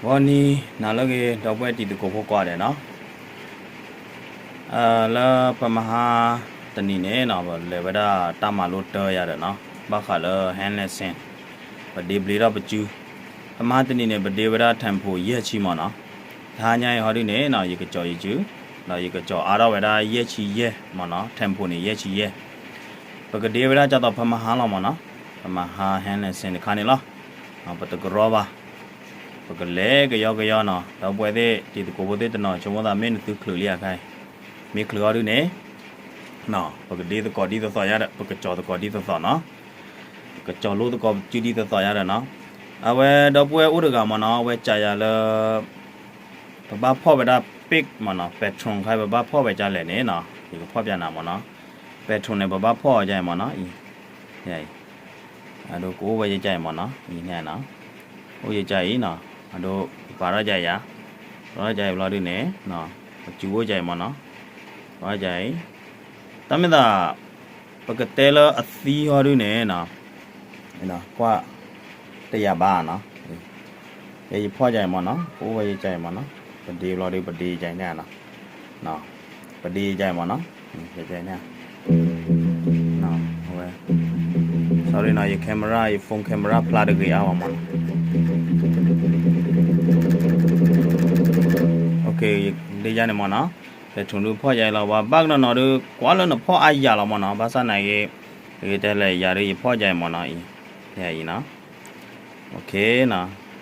ဂီၤနံၤနၤလၢအဂ့ၤ ဒီပုၢ်ဝဲၢ်တံၤသကိးဖိကိးဂၤဒဲးနီၤ, လၢပမဟါတနံၤန့ၣ်နီၤ ပလဲၤဝဲဒၣ်တၢ်မၤလိတၢ်ယၤဒီးနီၤ, ဘၣ်ဃးလၢ hand lesson ပဒ့ဘျ့ထီၣ်ပစု, ပမဟါတနံၤန့ၣ် ပဒ့ဝဲဒၣ် tempo ယဲၢ်ဆံမ့ၢ်နီၤ, တဟါညါအံၤဟီဒုန့ၣ်နီၤ ယကကၠီၤယစု, ဒီးယကကၠီၤအါထီၣ်ဝဲဒၣ်ယဲၢ်ဆံယဲၢ်မ့ၢ်နီၤ, tempo န့ၣ် ယဲၢ်ဆံယဲၢ်, ပကဒ့ဝဲဒၣ်ကၠီၤသိးပမဟါလီၤမ့ၢ်နီၤ, ပမဟါ hand lesson တခါန့ၣ်လီၤ, ပတကရီဘၣ် ပကလဲၤကယီကယီနီၤ, ဒီပုၢ်ဝဲၢ်သ့ၣ်တံၤသကိးဖိသ့ၣ်တနီၤ ဆိကမိၣ်သးမ့ၢ်နသုချုးလံအခါအံၤ, မ့ၢ်ချုးဟီဒုန့ၣ် ပကဒ့သကိးဒ်သိးသိးယၤဒီး ပကကၠီၤသကိးဒ်သိးသိးနီၤ, ပကကၠီၤလိသကိးစုဒ်သိးသိးယၤဒီးနီၤ, အဝဲဒီပုၢ်ဝဲၢ်အိၣ်တဂၤမ့ၢ်နီၤ အဝဲကးယၤလၢ ပဘၣ်ဖီၣ်ဝဲဒၣ် page မ့ၢ်နီၤ, Patreon ခါ ပဘၣ်ဖီၣ်ဝဲဒ်လဲၣ်န့ၣ်နီၤ ယကဖီၣ်ပြနၤမ့ၢ်နီၤ, Patreon န့ၣ် ပဘၣ်ဖီၣ်အီၤဒ်အံၤမ့ၢ်နီၤ, အံၤ အဒိ ကအိၣ်ဝဲယကအံၤမ့ၢ်နီၤ, အံၤန့ၣ်နီၤ, အိၣ်ယကအံၤနီၤ, အဒိ ပာ်ထီၣ်ယကအံၤယၤ, ပာ်ထီၣ်ယကအံၤဘျီဒုန့ၣ်, ပစုအိၣ်ယကအံၤမ့ၢ်နီၤ, ပာ်ထီၣ်ယကအံၤ, တၢ်မ့ၢ်သး ပကတဲလၢအသံဟီဒုန့ၣ်နီၤ, ကွၢ် တယာ်ဘၣ်နီၤ, ယဲယဖီၣ်ယကအံၤမ့ၢ်နီၤ, ကအိၣ်ဝဲယကအံၤမ့ၢ်နီၤ, ပဒ့ဘျီဒု ပဒ့ယကအံၤန့ၣ်နီၤ, ပဒ့ယကအံၤမ့ၢ်နီၤ, ယကအံၤန့ၣ် sorry နီၤ, ယ camera ယ phone camera ဖျါတဂ့ၤအါဘၣ်မ့ၢ်နီၤ, ဒ်ယၤန့ၣ်မ့ၢ်နီၤ, လဲၤထူၣ်ဒုဖီၣ်ယၤအံၤလီၤ, ပှၤဘၣ်ကနီၤနီၤဒု ကွၢ်လၢနဖီၣ်အါယၤလီၤမ့ၢ်နီၤ, ဘၣ်ဆၣ်နာ်က့ တဂ့ၤတဲလဲၣ် ယၤဒုယဖီၣ်ယၤအံၤမ့ၢ်နီၤ, ယၤအံၤနီၤ,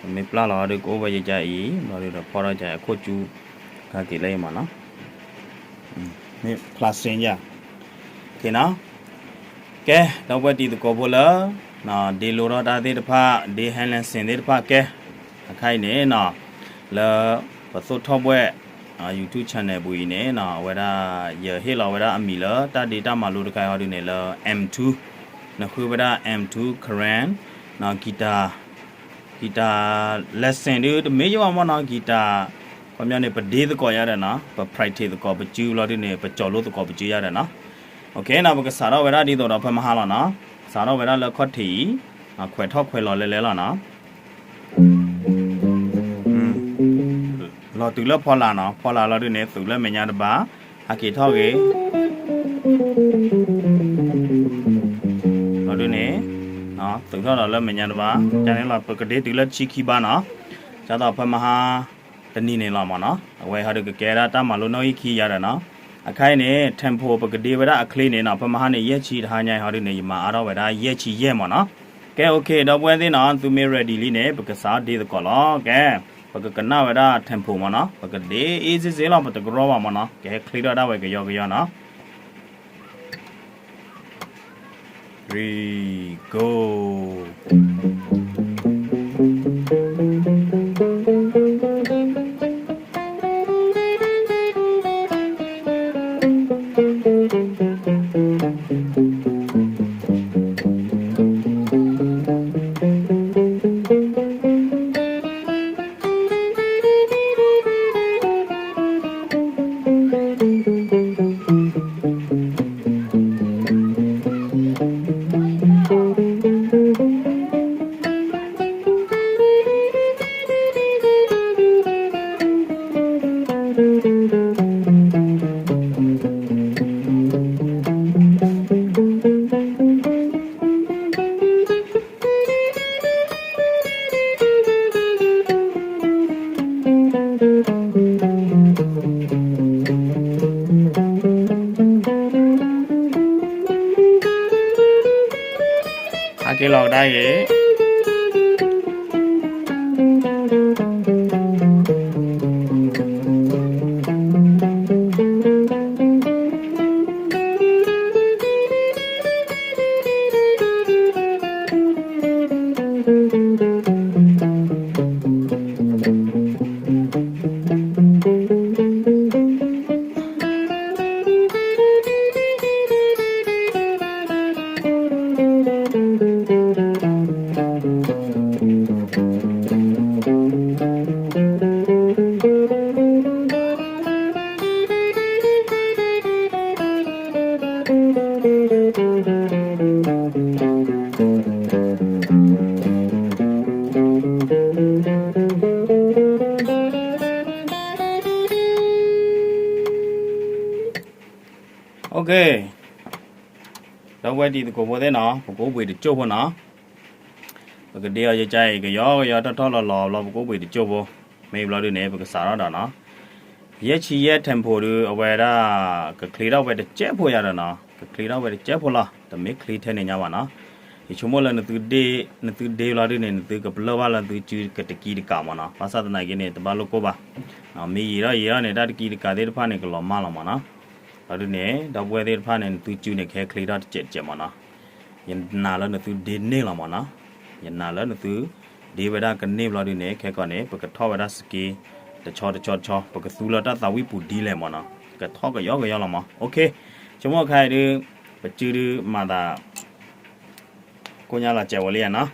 ပမ့ၢ်ပျၢ်လီၤဒု ကအိၣ်ဝဲယကအံၤ ဘျီဒုဒီးဖီၣ်ထီၣ်ယၤအံၤ အခိၣ်ကၠူ ကဟဲက့ၤလၢအံၤမ့ၢ်နီၤ, မ့ၢ်ဖျါစ့ယၤ, ကဲ ဒီပုၢ်ဝဲၢ်တံၤသကိးဖိလၢ ဒ့လိထီၣ်တၢ်သ့ၣ်တဖၣ် ဒ့ hand lesson သ့ၣ်တဖၣ်ကဲ, အခါအံၤန့ၣ်နီၤ, လၢပသိၣ်ထီၣ်ဘှဲၣ် YouTube channel ပူၤအံၤန့ၣ်နီၤ အဝဲဒၣ် ယဟ့ၣ်လီၤဝဲဒၣ်အမံၤလၢတၢ်ဒ့တၢ်မၤလိတခါအံၤဟီဒုန့ၣ်လၢ M two, နဃုဝဲဒၣ် M two Karen guitar, guitar lesson ဒုတမ့ၢ်ယဘၣ်မ့ၢ်နီၤ, guitar ခီပညီန့ၣ် ပဒ့သကိးယၤဒီးနီၤ, ပ practice သကိး ပစုဘျီဒုန့ၣ် ပကၠီၤလိသကိးပစုယၤဒီးနီၤ, နီၤ ပကစးထီၣ်ဝဲဒၣ်ဒ်သိးဒီးဖဲမဟါလီၤနီၤ, စးထီၣ်ဝဲဒၣ်လၢခီၣ်ထံးအံၤ, ခွဲးထီၣ်ခွဲးလီၤလဲၤလဲၤလီၤနီၤ လီၤတုၤလၢဖီလာ်နီၤ, ဖီလာ်လီၤဒုန့ၣ် သုးလၢမဲာ်ညါတဘၣ်, ဟဲက့ၤထီၣ်ဂ့ၤ, လီၤဒုန့ၣ်, သုးထီၣ်ဒီးလၢမဲာ်ညါတဘၣ်, ကန့ၣ်လီၤ ပကဒ့တုၤလၢဆံခံဘၣ်နီၤ, ဒ်သိးဖဲမဟါတနံၤန့ၣ်လီၤမ့ၢ်နီၤ, အဝဲဟီဒုကကဲဒၣ်တၢ်မၤလိနီၣ်ဂံၢ်ခံယၤဒီးနီၤ, အခါအံၤန့ၣ် tempo ပကဒ့ဝဲဒၣ်အချ့န့ၣ်နီၤ, ဖဲမဟါန့ၣ် ယဲၢ်ဆံ တဟါညါအံၤဟီဒုန့ၣ် ယမၤအါထီၣ်ဝဲဒၣ်ယဲၢ်ဆံယဲၢ်မ့ၢ်နီၤ, ကဲ okay ဒီပုၢ်ဝဲၢ်သ့ၣ်နီၤ, သုမ့ၢ် ready လံန့ၣ် ပကစးဒ့သကိးလီၤ, ကဲ ပကကနၣ်ဝဲဒၣ် tempo မ့ၢ်နီၤ, ပကဒ့ easy လီၤ, ပတကရီဘၣ်မ့ၢ်နီၤ, ကဟဲချ့ထီၣ်ဒၣ်ဝဲကယီကယီနီၤ, three, go. ဟဲက့ၤလီၤကဒါက့ၤ ဒီပုၢ်ဝဲၢ်တံၤသကိးဖိသ့ၣ်နီၤ ပကအိၣ်ဘှံးတစိၢ်ဖိနီၤ, ပကဒ့အီၤယကါအံၤ ကယီကယီထီၣ်ထီၣ်လီၤလီၤဘျီ ပကအိၣ်ဘှံးတစိၢ်ဖိ, မ့ၢ်ဘျီဒုန့ၣ် ပကစးထီၣ်ဒီးနီၤ, ယဲၢ်ဆံယဲၢ် tempo ဒု အဝဲဒၣ် ကချ့ထီၣ်ဝဲတစဲးဖိယၤဒီးနီၤ, ကချ့ထီၣ်ဝဲတစဲးဖိလီၤ, တမ့ၢ်ချ့ထဲန့ၣ်ညါဘၣ်နီၤ, ယဆိကမိၣ်လၢနသုဒ့ နသုဒ့ဘျီဒုန့ၣ် နသုကပလၢၢ်ဘၣ်လၢနသုစုကတကံတကးမ့ၢ်နီၤ, ဘၣ်ဆၣ်သနာ်က့န့ၣ် တဘၣ်လိၣ်ကိၢ်ဘၣ်, မ့ၢ်ယံာ်ထီၣ်ယံာ်ထီၣ်န့ၣ် တၢ်တကံတကးသ့ၣ်တဖၣ်န့ၣ် ကလီၤမၢ်လီၤမ့ၢ်နီၤ, ဘျီဒုန့ၣ် ဒီပုၢ်ဝဲၢ်သ့ၣ်တဖၣ်န့ၣ် နသုစုန့ၣ် ကဟဲချ့ထီၣ်တစဲးတစဲးမ့ၢ်နီၤ, ယနာ်လၢနသုဒ့န့ၢ်လီၤမ့ၢ်နီၤ, ယနာ်လၢနသုဒ့ဝဲဒၣ်ကန့ၢ်ဘျီဒုန့ၣ် ခဲကီးန့ၣ် ပကထီၣ်ဝဲဒၣ်စက့ တဆီတဆီတဆီ ပကသူလၢတၢ်သးဝံၣ်ပူၤဒ်လဲၣ်မ့ၢ်နီၤ, ကထီၣ်ကယီကယီလီၤမ့ၢ်, ဆိကမိၣ်ခါအံၤဒု ပစုဒုမၤသး ကိၣ်ညါလီၤစဲးဝဲလံနီၤ,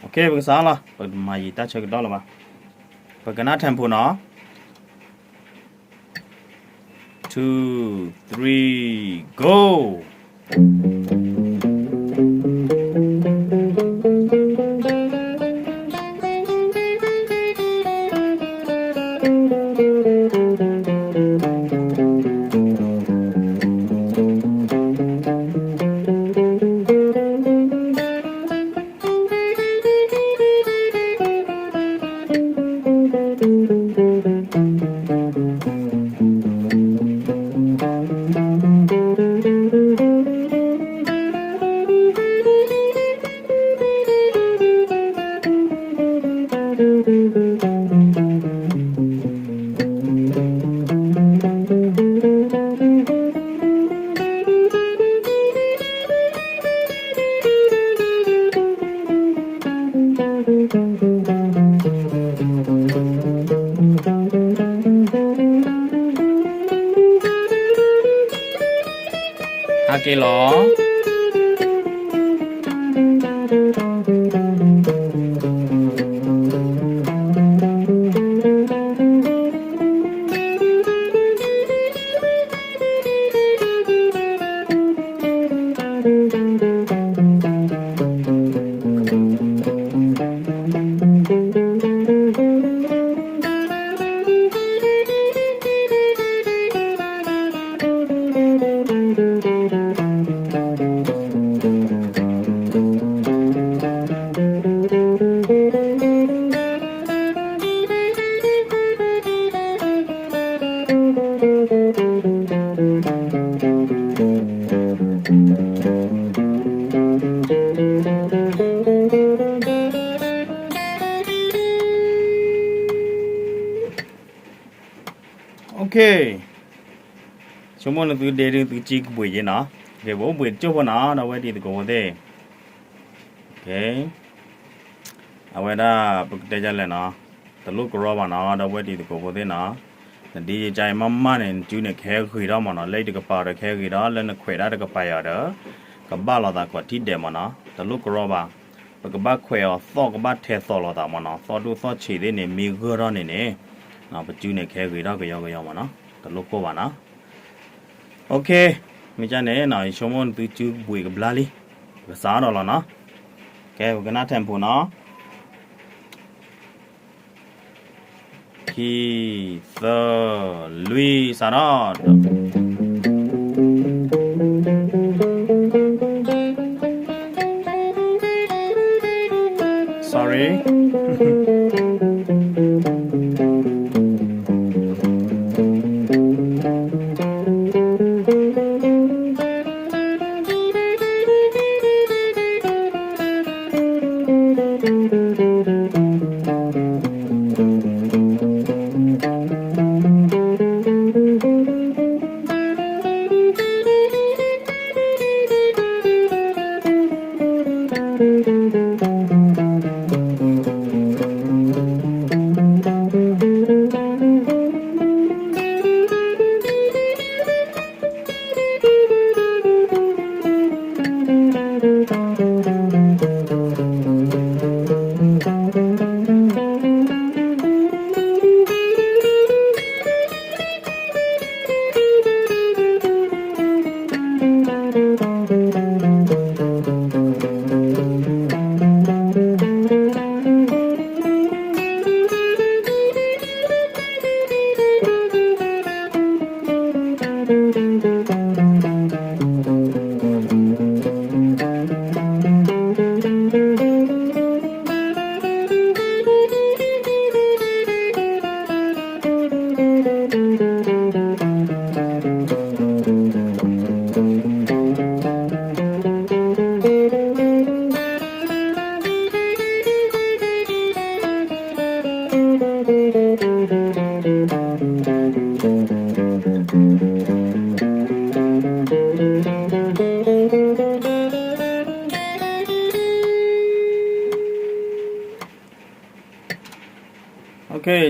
ပကစးလီၤ ပမၤယံာ်တၢ်ဆၢကတီၢ်လၢၤဘၣ်, ပကနၣ် tempo နီၤ, two, three, go. ဟဲက့ၤလီၤ. Okay, ဆိကမိၣ်နသုဒ့ဒု သုစုကဘှံးက့ၤနီၤ, ပအိၣ်ဘှံးတစိၢ်ဖိနီၤ ဒီပုၢ်ဝဲၢ်တံၤသကိးဖိသ့ၣ်, အဝဲဒၣ်ပကတဲဒ်လဲၣ်နီၤ, တလိၣ်ကရီဘၣ်နီၤ ဒီပုၢ်ဝဲၢ်တံၤသကိးဖိသ့ၣ်နီၤ, နဒ့ယကါအံၤမ့ၢ်မ့ၢ်န့ၣ် နစုန့ၣ် ကဟဲဂ့ၤထီၣ်မ့ၢ်နီၤ, လၢတကပၤဒီးကဟဲဂ့ၤဒီး လၢနခွဲးဒၣ်တကပၤယၤဒီး ကဘၣ်လိာ်သးကွၢ်ထံဒဲးမ့ၢ်နီၤ, တလိၣ်ကရီဘၣ်, ပကဘၣ်ခွဲးအီၤသီၣ် ကဘၣ်ထဲသိးလိာ်သးမ့ၢ်နီၤ, သီၣ်ဒိၣ်သီၣ်ဆံးသ့ၣ်န့ၣ် မ့ၢ်ဂၢၢ်ထီၣ်န့ၣ်န့ၣ်, ပစုန့ၣ် ကဟဲဂ့ၤထီၣ်ကယီကယီမ့ၢ်နီၤ, တလိၣ်ကိၢ်ဘၣ်နီၤ. Okay, မ့ၢ်ကန့ၣ်နီၤ ယဆိကမိၣ်နသုစုကဘှံးကဘျါလံ, ပကစးထီၣ်လီၤနီၤ. Okay, ပကနၣ် tempo နီၤ. ခံ, သၢ, လွံၢ်, စးထီၣ်. Sorry.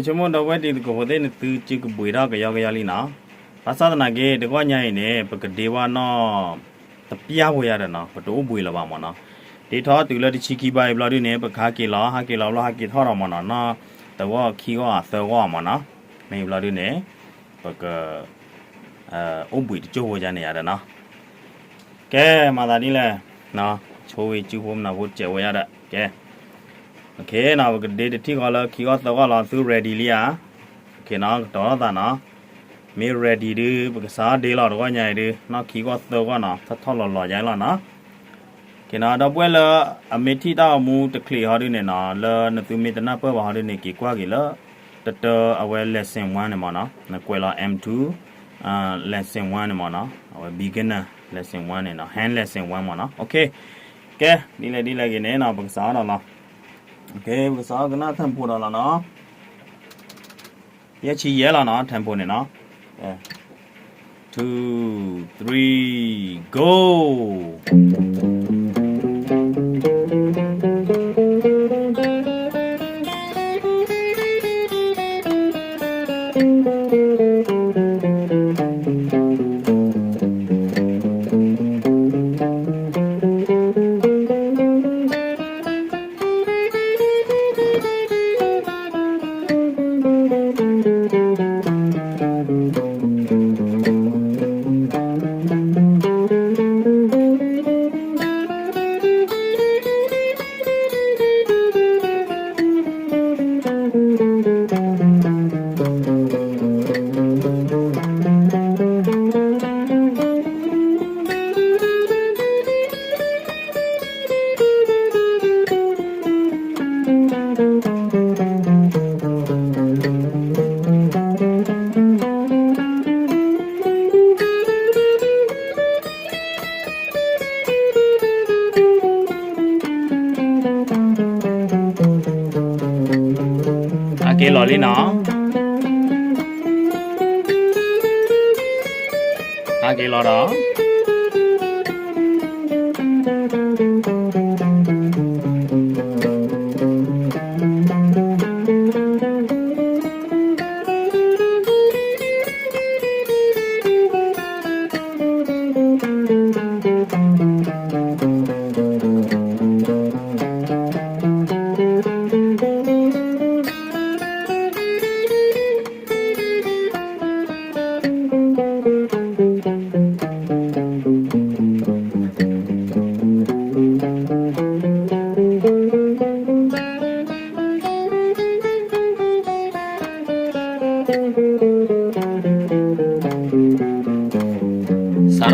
ဆိကမိၣ်ဒီပုၢ်ဝဲၢ်တံၤသကိးဖိသ့ၣ်န့ၣ် သုစုကဘှံးထီၣ်ကယီကယီလံနီၤ. ဘၣ်ဆၣ်သနာ်က့ တဂီၢ်ညါအံၤန့ၣ် ပကဒ့ဝဲနီၢ်တပျၢ်ဖိယါဒီးနီၤ ပတအိၣ်ဘှံးလၢၤဘၣ်မ့ၢ်နီၤ. ဒ့ထီၣ်တုၤလၢတဆံခံဘၣ်အံၤဘျီဒုန့ၣ် ပကဟးက့ၤလီၤ ဟးက့ၤလီၤဘျီဟးက့ၤထီၣ်ဒီးမ့ၢ်နီၤ နီၢ်တဂီၢ်ခံဂီၢ်သၢဂီၢ်မ့ၢ်နီၤ. မ့ၢ်အံၤဘျီဒုန့ၣ် ပက အိၣ်ဘှံးတစိၢ်ဖိယါန့ၣ်ယါဒီးနီၤ. ကဲ မၤသးဒ်လဲၣ်, ဆိဝံၤစုဖိမနၤဖိစဲးဝဲယါဒီး ကဲ နီၤ ပကဒ့တထံၣ်ဃီလၢခံဂီၢ်သၢဂီၢ်လီၤ သု ready လံဧါ. နီၤ ကတီၤထီၣ်သးနီၤ. မ့ၢ် ready ဒု ပကစးထီၣ်ဒ့လီၤ တဂီၢ်ညါအံၤဒု နီၢ်ခံဂီၢ်သၢဂီၢ်နီၤ ထီၣ်ထီၣ်လီၤလီၤယါလီၤနီၤ. နီၤ ဒီပုၢ်ဝဲၢ်လၢအမ့ၢ်ထံၣ်တၢ်ဂီၤမူတချံးဟီဒုန့ၣ်နီၤ လၢနသုမ့ၢ်တနၢ်ပၢၢ်ဘၣ်ဟီဒုန့ၣ် က့ၤကွၢ်က့ၤလၢ တတၢအဝဲ lesson one န့ၣ်မ့ၢ်နီၤ နကွဲးလီၤ M two lesson one န့ၣ်မ့ၢ်နီၤ အဝဲ beginner lesson one န့ၣ်နီၤ hand lesson one မ့ၢ်နီၤ. ကဲ ဒ်လဲၣ်ဒ်လဲၣ်ဂ့ၤန့ၣ်နီၤ ပကစးထီၣ်ဒီးလီၤ. ပကစးထီၣ်ကနၣ် tempo ဒီးလီၤနီၤ. ယဲၢ်ဆံယဲၢ်လီၤနီၤ tempo န့ၣ်နီၤ. Two, three, go. ဟးက့ၤလီၤလံနီၤ. ဟးက့ၤလီၤဒီး စးထီၣ်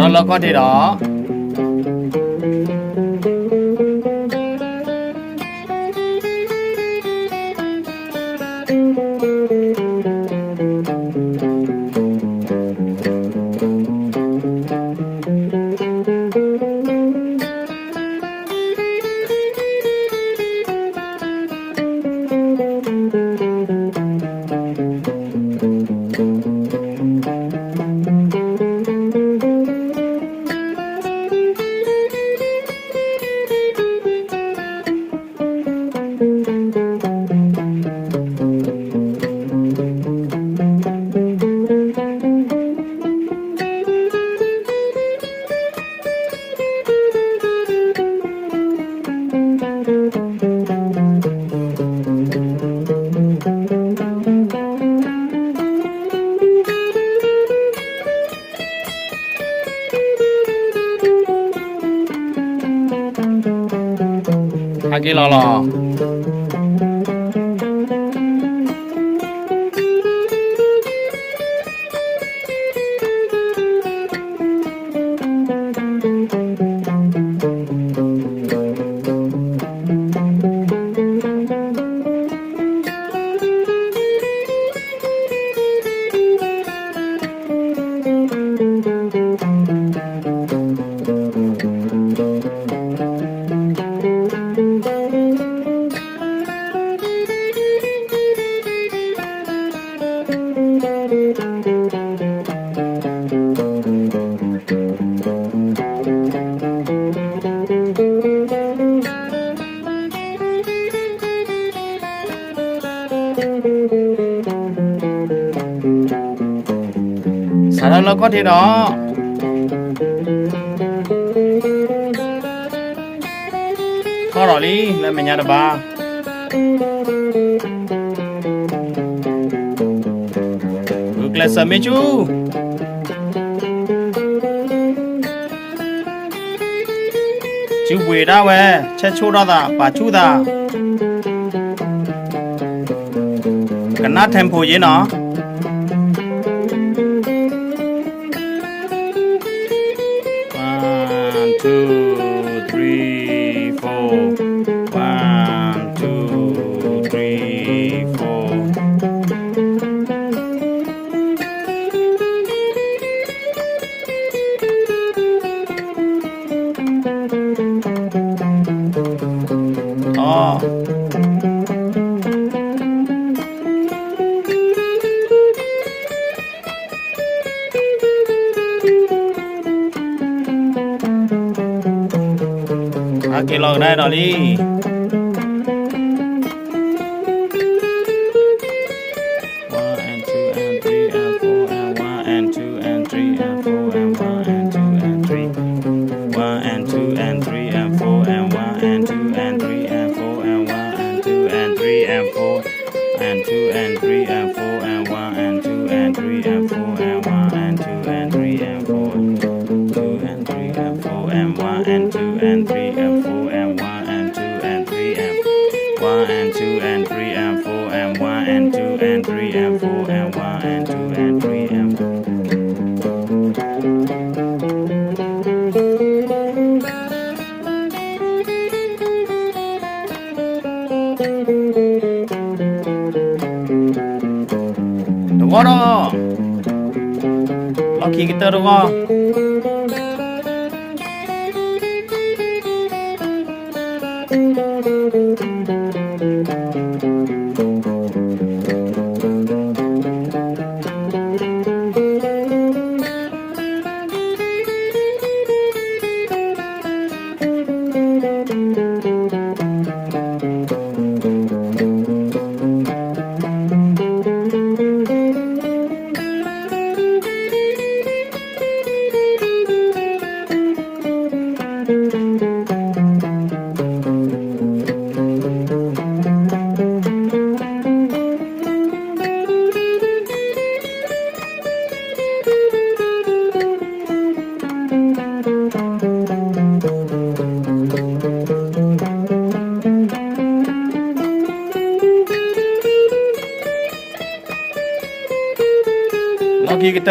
လၢခီၣ်ထံးဒီး ဟဲက့ၤလီၤလီၤ. ဟဲက့ၤလီၤလီၤ. တၢ်လၢခီၣ်ထံးဒီး ထီၣ်ဒီးလံ လၢမဲာ်ညါတဘါ ဂုာ်ကျဲးစၢးမ့ၢ်ဆူၣ် စုဘှံးဒၣ်ဝဲ ဆဲးဆိၣ်ထီၣ်သး ပာ်ဆူၣ်သး ကနၣ် tempo ယ့နီၤ One, two, three, four. One, two, three, four. အက့ၤလီၤကဒါဒီးလံ One and two and three and four and one and two and three and four and one and two and three. One and two and three and four and one and two and three and four and one and two and three and four and two and three and four and one and two and three and four and one and two and three and four. Two and three and four and one and two and three and four and one and two and three and one and two and three and four and one and two and three and four and one and two and three and four. တဝီဒီး လီၢ်ခံကတၢၢ်တဝီ လီၢ်ခံက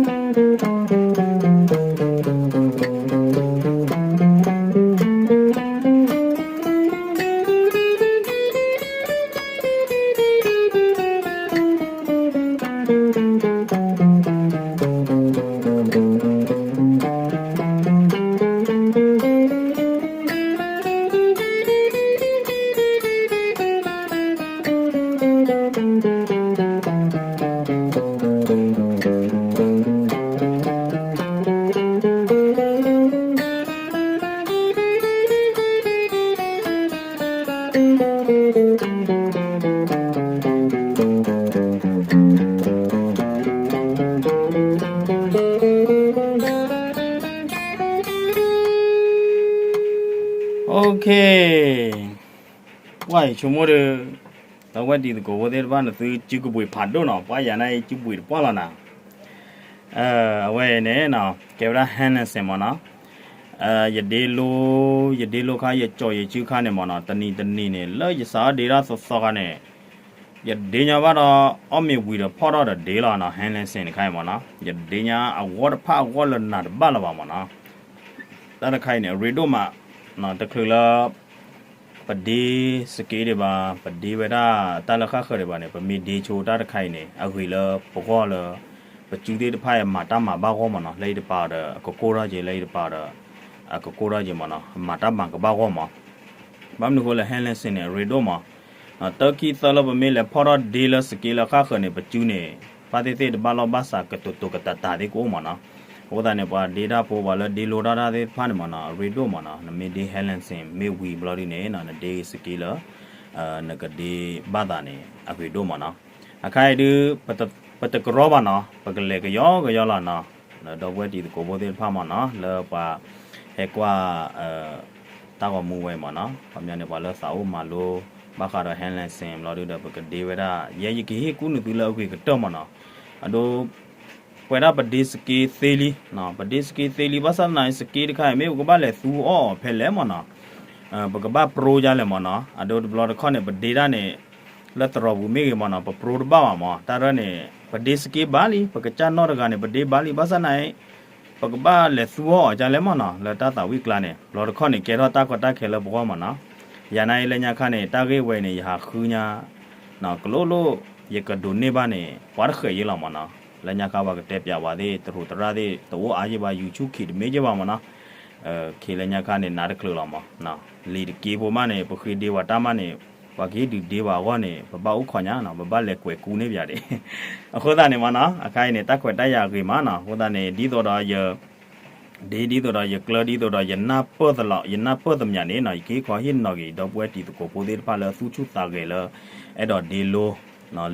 တၢၢ်တဂီၢ်လီၤနီၤ. Okay, ပှၤအံၤဆိကမိၣ်ဒီး တၢ်ဝဲဒ်သကိးဖိသ့ၣ်တဖၣ်န့ၣ် သုစုကဘှံးဖးဒိၣ်နီၤ, ပှၤယၤန့ၣ်စုဘှံးတပှၢ်လီၤနၤ. အဝဲအံၤန့ၣ် ကဲဝဲဒၣ် hand lesson မ့ၢ်နီၤ. ယဒ့လိ, ယဒ့လိခါ ယကၠီၣ်ယစုခါန့ၣ်မ့ၢ်နီၤ, တနံၤတနံၤန့ၣ် လၢယစးထီၣ်ဒ့တၢ်သီသီခါန့ၣ် ယဒ့ညီဘၣ်ဒီး အီၣ်မ့ၤဝံၤဒီးဖီၣ်ထီၣ်ဒီးဒ့လီၤနီၤ, hand lesson တခါအံၤမ့ၢ်နီၤ. ယဒ့ညီအဂီၢ်တဖၣ်အဂီၢ်လၢနၤတဘၣ်လၢၤဘၣ်မ့ၢ်နီၤ. တၢ်တခါအံၤန့ၣ် အရ့ဒိၣ်မး, တချုးလၢ ပဒ့စက့ဒံးဘၣ်, ပဒ့ဝဲဒၣ်တၢ်လၢဃၣ်ဃၢၤဒံးဘၣ်န့ၣ်, ပမ့ၢ်ဒ့ဆိတၢ်တခါအံၤန့ၣ် အဂ့ၤလၢပဂီၢ်လၢ ပစုသ့ၣ်တဖၣ်အံၤမၤတၢ်မၤဘၣ်ဂီၢ်မ့ၢ်နီၤ, လၢအံၤတပၤဒီးအကကိၢ်ထီၣ်က့ၤ, လၢအံၤတပၤဒီး အကကိၢ်ထီၣ်က့ၤမ့ၢ်နီၤ, မၤတၢ်မၤကဘၣ်ဂီၢ်မ့ၢ်. ဘၣ်မနုၤဃိလၢ hand lesson န့ၣ် အရ့ဒိၣ်မး, တၢ်ခံသၢလၢပမ့ၢ်လဲၤဖီၣ်ထီၣ်ဒ့လၢစက့လၢဃၣ်ဃၢၤန့ၣ် ပစုန့ၣ် ဘၣ်သ့ၣ်သ့ၣ်တဘၣ်လီၢ်ဘၣ်စး ကတိၤတိၤကတးတးသ့ၣ်ကအိၣ်မ့ၢ်နီၤ. အဃိသတးန့ၣ် ပှၤဒ့တၢ်ဖိ ပှၤလၢဒ့လိတၢ်တၢ်သ့ၣ်တဖၣ်န့ၣ်မ့ၢ်နီၤ အရ့ဒိၣ်မ့ၢ်နီၤ, နမ့ၢ်ဒ့ hand lesson မ့ၢ်ဝံၤဘျီဒုန့ၣ် နဒ့စက့လၢ နကဒ့ဘၣ်သးန့ၣ် အရ့ဒိၣ်မ့ၢ်နီၤ. အခါအံၤဒုး ပ ပတကရီဘၣ်နီၤ, ပကလဲၤကယီကယီလီၤနီၤ, ဒီပုၢ်ဝဲၢ်တံၤသကိးဖိသ့ၣ်တဖၣ်မ့ၢ်နီၤ, လၢပှၤဟဲကွၢ် တၢ်ဂီၤမူဝဲအံၤမ့ၢ်နီၤ, ခီပညီန့ၣ် ပှၤလၢသးအိၣ်မၤလိ ဘၣ်ဃးဒီး hand lesson ဘျီဒုဒီး ပကဒ့ဝဲဒၣ် ယဲယကဟ့ၣ်ကူၣ်နသုလၢအဂ့ၤကတၢၢ်မ့ၢ်နီၤ, အဒိ ပဝဲဒၣ်ပဒ့စက့သ့လံ, ပဒ့စက့သ့လံ ဘၣ်ဆၣ်သနာ်က့ စက့တခါအံၤ မ့ၢ်ပကဘၣ်လဲၤသူအီၣ်အီၤဖဲလဲၣ်မ့ၢ်နီၤ, ပကဘၣ်ပြိဒ်လဲၣ်မ့ၢ်နီၤ, အဒိတဘျီတခီၣ်န့ၣ် ပဒ့ဒၣ်န့ၣ် လၢသရိာ်ပူၤမ့ၢ်ဂ့ၤမ့ၢ်နီၤ, ပပြိတဘၣ်ဘၣ်မ့ၢ်, တၢ်ရဲၣ်န့ၣ် ပဒ့စက့ဘၣ်လံ, ပကစၢ်နီၢ်တဂၤန့ၣ် ပဒ့ဘၣ်လံ, ဘၣ်ဆၣ်သနာ်က့ ပကဘၣ်လဲၤသူအီၣ်အီၤဒ်လဲၣ်မ့ၢ်နီၤ, လၢတၢ်သးဝံၣ်ကျါန့ၣ် တဘျီတခီၣ်န့ၣ် ကဲထီၣ်တၢ်ကီတၢ်ခဲလၢပဂီၢ်မ့ၢ်နီၤ, ယၤနာ်အံၤလၢညါခါန့ၣ် တၢ်ဂ့ၢ်ဝဲအံၤန့ၣ် ယဟးဃုညါ ကလိလိၣ် ယကဒိးန့ၢ်ဘၣ်န့ၣ် ပှၤတဃဲးယ့လီၤမ့ၢ်နီၤ, လၢညါခါပှၤကတဲပၠးဝဲသ့ၣ် တရူးသရၣ်သ့ၣ် တအိၣ်အါယ့ၢ်ဘၣ် YouTube ခံးတမ့ၢ်ယ့ၢ်ဘၣ်မ့ၢ်နီၤ, ခံးလၢညါခါန့ၣ် နးတချုးလီၤမ့ၢ်, လံာ်တက့ဖိမးန့ၣ် ပဃ့ဒ့ပှၤတၢ်မးန့ၣ် ပှၤကဟ့ၣ်ဒုးဒ့ပှၤအဂီၢ်န့ၣ် ပဘၣ်အိၣ်ခိးညါနီၤ, ပဘၣ်လဲၤကွဲးကူန့ၢ်ပၠးဒံး, အဃိသတးန့ၣ်မ့ၢ်နီၤ, အခါအံၤန့ၣ် တၢ်ခွဲးတၢ်ယာ်အဂ့ၤမးနီၤ, အဃိသတးန့ၣ် ဒ်သိးဒီးယ ဒ့ဒ်သိးဒီးယကျၢၤ ဒ်သိးဒီးယနၢ်ပၢၢ်သလီၤ ယနၢ်ပၢၢ်သမျးန့ၣ်နီၤ, ယကဟ့ၣ်ခီဟ့ၣ်နီၤက့ၤ ဒီပုၢ်ဝဲၢ်တံၤသကိးဖိသ့ၣ်တဖၣ်လၢသူၣ်ဆူၣ်သးဂဲၤလၢ အဲၣ်ဒိးဒ့လိ လံာ်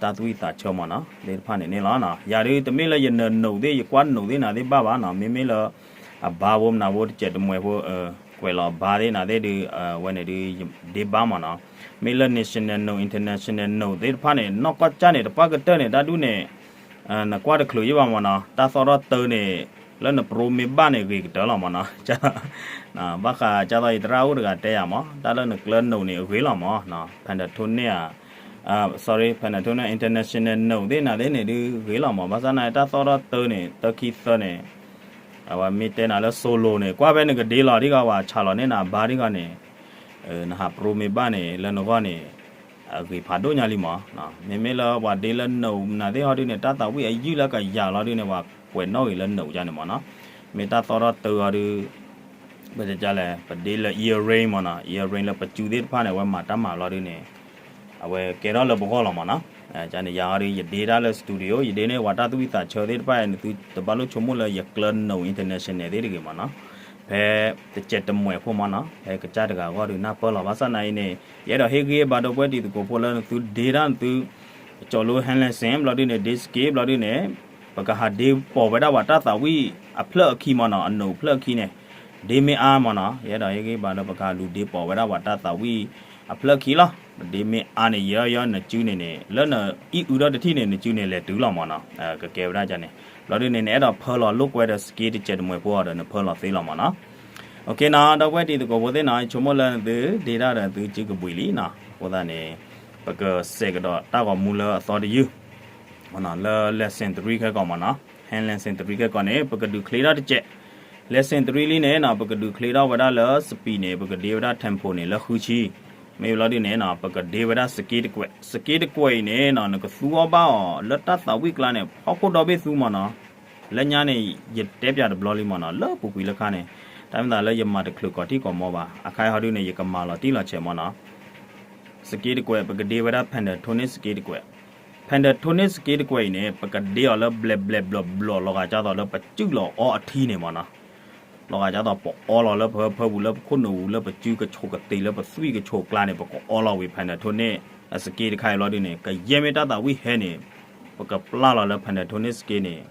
တၢ်သူၣ်ဝံၣ်သးဆၢမ့ၢ်နီၤ, သ့ၣ်တဖၣ်န့ၣ်န့ၣ်လီၤ, ယၤဒုးတမ့ၢ်လၢယနၢၤနိးသ့ၣ် ယကွၢ်နိးသ့ၣ်နၤသ့ၣ်ဘၣ်ဘၣ်နီၤ, မ့မ့ၢ်လၢ အဘါဖိမနၤဖိတစဲးတမှဲၤဖိ ကွဲးလီၤအဘါသ့ၣ်နၤသ့ၣ်ဒုး အဝဲန့ၣ်ဒုး ယဒ့ဘၣ်မ့ၢ်နီၤ, မ့ၢ်လၢ national နိး international နိးသ့ၣ်တဖၣ်န့ၣ် နီၢ်ကီၢ်ကၢ်န့ၣ် တပှၢ်ကတၢၢ်န့ၣ် တၢ်ဒုးန့ၣ် နကွၢ်တချုးယ့ၢ်ဘၣ်မ့ၢ်နီၤ, တၢ်သီၣ်ထီၣ်တၢန့ၣ် လၢနပြိမ့ၢ်ဘၣ်န့ၣ် ဂ့ၤကတၢၢ်လီၤမ့ၢ်နီၤ, ဘၣ်ဃးကၢ်သီၣ်အံၤ သရၣ်အိၣ်တဂၤတဲယၤမ့ၢ် တၢ်လၢနကျၢၤနိးန့ၣ် အဂ့ၤလီၤမ့ၢ်နီၤ, Pantone န့ၣ်ဧါ, sorry, Pantone international နိးသ့ၣ်နၤသ့ၣ်န့ၣ်ဒုးဂ့ၤလီၤမ့ၢ်, ဘၣ်ဆၣ်သနာ်က့ တၢ်သီၣ်ထီၣ်တၢန့ၣ် တၢခံသၢန့ၣ် အဝဲမ့ၢ်တဲနၤလၢ solo န့ၣ် ကွၢ်ဖဲနကဒ့လီၤဒ်ဂီၤ ပှၤဆးလီၤန့ၢ်နၤအဘါဒ်ဂီၤန့ၣ် နဟးပြိမ့ၢ်ဘၣ်န့ၣ် လၢနဂီၢ်န့ၣ် အဂ့ၤဖးဒိၣ်ညါလံမ့ၢ်, မ့မ့ၢ်လၢပှၤဒ့လၢနိးနၤသ့ၣ်ဟီဒုးန့ၣ် တၢ်သးဝံၣ်အယုၢ်လၢကယၤလီၤဒုးန့ၣ် ပှၤကွဲးနီၣ်ဂ့ၤလၢနိးကန့ၣ်မ့ၢ်နီၤ, မ့ၢ်တၢ်သီၣ်ထီၣ်တၢအီၤဒုး ပတဲလဲၣ် ပဒ့လၢ earring မ့ၢ်နီၤ, earring လၢပစုသ့ၣ်တဖၣ်န့ၣ် အဝဲမၤတၢ်မၤလီၤဒုးန့ၣ် အဝဲကဲထီၣ်လၢပဂီၢ်လီၤမ့ၢ်နီၤ, န့ၣ်ယၤဟီဒုး ယဒ့တၢ်လၢ studio ယဒ့န့ၢ်ပှၤတၢ်သူၣ်ဝံၣ်သးဆၢသ့ၣ်တဖၣ် နသုတဘၣ်လိၣ်ဆိကမိၣ်လၢယကျၢၤနိး international သ့ၣ်တဂ့ၤမ့ၢ်နီၤ, ဖဲတစဲးတမှဲၤဖိမ့ၢ်နီၤ, ဖဲကစၢ်တဂၤအဂီၢ်ဒုးနၢ်ပၢၢ်လီၤ, ဘၣ်ဆၣ်သနာ်အံၤန့ၣ် ယအဲၣ်ဒိးဟ့ၣ်ဂံၢ်ဘါဒီပုၢ်ဝဲၢ်တံၤသကိးဖိလၢနသုဒ့တၢ်နသု ကၠီၤလိ hand lesson ဘျီဒုးန့ၣ် ဒ့စက့ဘျီဒုးန့ၣ် ပကဟးဒ့ပိာ်ဝဲဒၣ်ပှၤတၢ်သးဝံၣ်အဖျၢၣ်အခံမ့ၢ်နီၤ, အနိးဖျၢၣ်အခံန့ၣ် ဒ့မ့ၢ်အါမ့ၢ်နီၤ, ယအဲၣ်ဒိးဟ့ၣ်ဂံၢ်ဘါလၢ ပကဟးလူၤဒ့ပိာ်ဝဲဒၣ်ပှၤတၢ်သးဝံၣ်အဖျၢၣ်ခံလီၤ, ပဒ့မ့ၢ်အါန့ၣ် ယဲယဲနစုန့ၣ်န့ၣ် လၢနအံၣ်အုဒီတထံၣ်န့ၣ် နစုန့ၣ်လဲၤတုၤလီၤမ့ၢ်နီၤ, ကကဲဝဲဒၣ်န့ၣ်, ဘျီဒုးန့ၣ် နအဲၣ်ဒိးဖၢလီၤလိာ်ကွဲဒီးစက့တစဲးတမှဲၤဖိအီၤဒီး နဖၢလီၤသ့လီၤမ့ၢ်နီၤ, အဃိန့ၣ် ဒီပုၢ်ဝဲၢ်တံၤသကိးဖိသ့ၣ်နီၤ, ဆိကမိၣ်လၢနသုဒ့တၢ်ဒီးသုစုကဘှံးလံနီၤ, အဃိသတးန့ၣ် ပကစဲးကဒီးတၢ်ဂီၤမူလၢအသီတယုၢ် လၢ lesson three ခဲကီးမ့ၢ်နီၤ, hand lesson three ခဲကီးန့ၣ် ပကဒုးချ့ထီၣ်တစဲး, lesson three လံန့ၣ်နီၤ ပကဒုးချ့ထီၣ်ဝဲဒၣ်လၢ speed န့ၣ် ပကဒ့ဝဲဒၣ် tempo န့ၣ် လၢဃုဆံ, မ့ၢ်ဘျီဒုးန့ၣ်နီၤ ပကဒ့ဝဲဒၣ်စက့တကွဲး, စက့တကွဲးအံၤန့ၣ်နီၤ နကသူအီၣ်ဘၣ်အီၤ လၢတၢ်သးဝံၣ်ကျါန့ၣ် ဖီခိၣ်ဒီဘ့ၣ်သူမ့ၢ်နီၤ, လၢညါန့ၣ် ယတဲပၠးတဘျီလံမ့ၢ်နီၤ, လၢပူၤကွံာ်လၢခါန့ၣ်, တၢ်မ့ၢ်သးလၢယမၤတချုးကိးထံၣ်ကိးမီဘၣ်, အခါအံၤဟီဒုးန့ၣ် ယကမၤလီၤတံၢ်လီၤဆဲးမ့ၢ်နီၤ စက့တကွဲး ပကဒ့ဝဲဒၣ် Pantone စက့တကွဲး, Pantone စက့တကွဲးအံၤန့ၣ် ပကဒ့အီၤလၢဘျဲးဘျဲးဘျီးဘျီး လီၤဂာ်ဒ်သိးလၢပစုၣ်လီၤအီအထံန့ၣ်မ့ၢ်နီၤ, လီၤဂာ်ဒ်သိးပအီလီၤလၢပဟၢဖၢပူၤ လၢပခိၣ်နူာ်ပူၤ လၢပသွံၣ်ကဆိးကသ့လၢပသွံၣ်ကဆိးကျါန့ၣ် ပကအီလီၤဝံၤ Pantone အစက့တခါအံၤလီၤဒုးန့ၣ် ကယဲၢ်မ့ၢ်တၢ်သးဝံၣ်ဟဲန့ၣ် ပကပျၢ်လီၤလၢ Pantone စက့န့ၣ်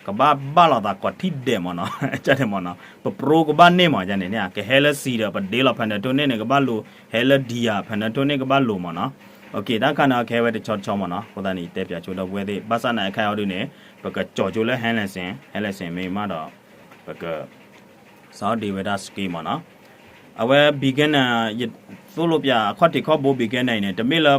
ကဘၣ်ဘၣ်လီၤသးကိးထံၣ်ဒဲးမ့ၢ်နီၤ, ကန့ၣ်မ့ၢ်နီၤ ပပြိကဘၣ်န့ၢ်မ့ၢ်န့ၣ်န့ၣ် ကဟဲလၢစံၤဒီး ပဒ့လီၤ Pantone န့ၣ် ကဘၣ်လိၤ, ဟဲလၢဒံယၤ Pantone န့ၣ် ကဘၣ်လိၤမ့ၢ်နီၤ, တၢ်တခါန့ၣ် ကဟဲဝဲတဆီတဆီမ့ၢ်နီၤ, အဃိသတးန့ၣ် ယတဲပၠးဆိဒီပုၢ်ဝဲၢ်သ့ၣ် ဘၣ်ဆၣ်သနာ်က့ အခါအံၤဟီဒုးန့ၣ် ပကကၠီၤဆိလၢ hand lesson, hand lesson မ့ၢ်မးဒီး ပက စးထီၣ်ဒ့ဝဲဒၣ်စက့မ့ၢ်နီၤ, အဝဲ beginner ယသိၣ်လိပၠးအခီၣ်ထံးခီၣ်ဘိ beginner အံၤန့ၣ် တမ့ၢ်လၢ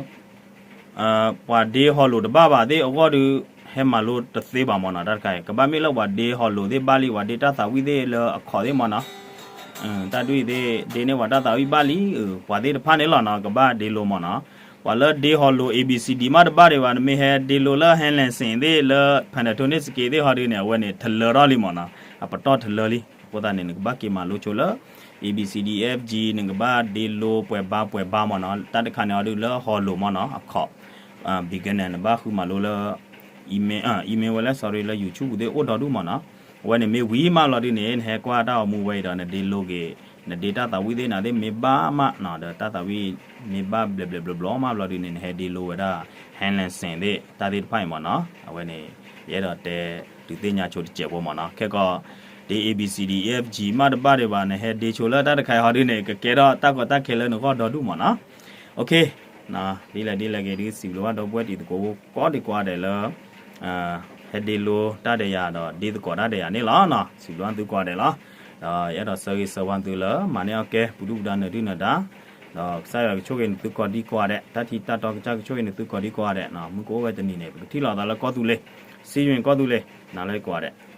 ပှၤဒ့ဟီလိၤတဘၣ်ဘၣ်သ့ၣ်အဂီၢ်ဒီး ဟဲမၤလိတသ့ဘၣ်မ့ၢ်နီၤ, တၢ်တခါအံၤ ကဘၣ်မ့ၢ်လၢပှၤဒ့ဟီလိၤသ့ၣ်ဘၣ်လံ ပှၤဒ့တၢ်သးဝံၣ်သ့ၣ်လၢအခီၣ်သ့ၣ်မ့ၢ်နီၤ, တၢ်ဒုးအံၤသ့ၣ် ဒ့န့ၢ်ပှၤတၢ်သးဝံၣ်ဘၣ်လံ, ပှၤသ့ၣ်တဖၣ်န့ၣ်လီၤနီၤ ကဘၣ်ဒ့လိၤမ့ၢ်နီၤ, ပှၤလၢဒ့ဟီလိၤ A B C D မးတဘၣ်ဒံးဘၣ် နမ့ၢ်ဟဲဒ့လိၤလၢ hand lesson သ့ၣ်လၢ Pantone စက့သ့ၣ်ဟီဒုးန့ၣ် အဝဲန့ၣ် ထလၢထီၣ်လံမ့ၢ်နီၤ, အပတီၢ်ထလၢလံ, အဃိသတးန့ၣ် နကဘၣ်က့ၤမၤလိဆိလၢ A B C D F G နကဘၣ်ဒ့လိၤပှဲၤဘါပှဲၤဘါမ့ၢ်နီၤ, တၢ်တခါန့ၣ်အီၤဒုးလၢဟီလိၤမ့ၢ်နီၤ အခီၣ်, beginner နဘၣ်ဃုမၤလိလၢ email, email ဝဲလၢ sorry လၢ YouTube သ့ၣ်အိၣ်ဒီဒူၣ်မ့ၢ်နီၤ, အဝဲန့ၣ်မ့ၢ်ဝံၤမးလီၤဒုးန့ၣ် နဟဲကွၢ်တၢ်ဂီၤမူဝဲအံၤဒီး နဒ့လိၤက့ၤ နဒ့တၢ်သးဝံၣ်သ့ၣ်နၤသ့ၣ်မ့ၢ်ဘၣ်မးနီၤ ဒီးတၢ်သးဝံၣ်မ့ၢ်ဘၣ်ဘျဲးဘျဲးဘျီဘျီမးဘျီဒုန့ၣ် နဟဲဒ့လိဝဲဒၣ် hand license သ့ၣ် တၢ်သ့ၣ်တဖၣ်အံၤမးနီၤ. အဝဲန့ၣ် ယအဲၣ်ဒိးတဲဒုးသ့ၣ်ညါဆိတစဲးဖိမးနီၤ. ခဲကီး ဒ် A B C D E F G မးတဘၣ်ဒံးဘၣ် နဟဲဒ့ဆိလၢတၢ်တခါအံၤဟီဒုန့ၣ် ကကဲထီၣ်တၢ်ကီတၢ်ခဲလၢနဂီၢ်ဒီဒူၣ်မးနီၤ. ဒ်လဲၣ်ဒ်လဲၣ်ဂ့ၤဒုး စံးဘျုးဘၣ်ဒီပုၢ်ဝဲၢ်တံၤသကိးဖိကိးဒံးကိးဂၤဒဲးလၢ ဟဲဒ့လိတၢ်ဒီးယၤဒီးဒ့သကိးတၢ်ဒီးယၤန့ၣ်လီၤ. စံးဘျုးဘၣ်သုကိးဂၤဒဲးလီၤ. ဒီးယအဲၣ်ဒိးဆၢဂ့ၤဆၢဝါသုလၢ မၤန့ၢ်အီၣ်ကဲ ပူၤဒုၣ်ပူၤဒါနၢၤဒုၣ်နၢၤဒါ ဒီးကစၢ်ယွၤကဆိၣ်ဂ့ၤနသုကိးဒံကိးဂၤဒဲး, တၢ်ထံတၢ်တီကစၢ်ကဆိၣ်ဂ့ၤနသုကိးဒံကိးဂၤဒဲး, မုၢ်ကအိၣ်ဝဲတနံၤန့ၣ် ပကထံၣ်လိာ်သးလၢကီၢ်သူလ့ၤ, စံယွၤကီၢ်သူလ့ၤ, နၤလၢကိးဂၤဒဲး.